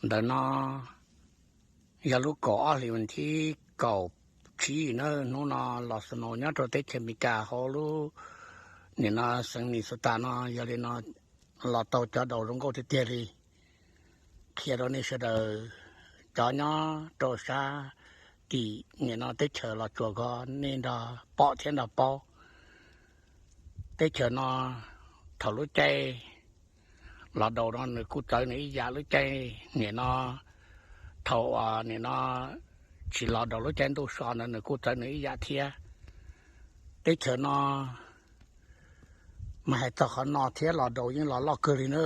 Ntawm no yog lub kaum ob hlis vas thib kaum tsib na, hnub no los snow nyob rau teb chaws Amelikas hauv lub, nim no xeev Minnesota no, yog li no los tau cov daus zoo nkauj tiag tiag li. Qhia rau nej sawv daws cov nyob rau sab tim nim no teb chaws Los Tsuas ko, nej nrog pom thiab nrog paub. Teb chaws no thaum lub caij los daus no nws kuj txawv nws ib yam, lub caij nim no, thaum nim no tsis los daus lub caij ntuj so ntawd nws kuj txawv nws ib yam thiab. Teb chaws no mas hais txog qhov no thiab los daus yeej los loj kawg li na.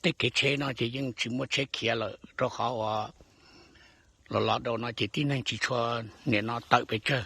Tej kev tsheb no ces yeej tsis muaj tsheb khiav lawm rau qhov uas los los daus no ces tib neeg tsis tshua nim no tawm pes tsawg.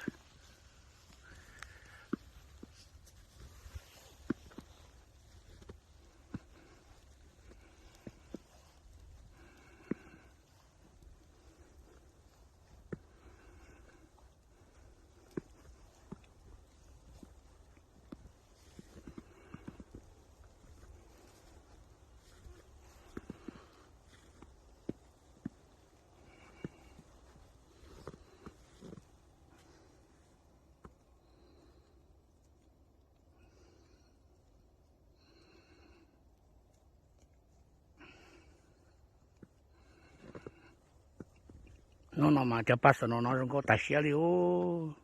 Hnub no mas cov paj xav no no zoo nkauj tas siab li ub.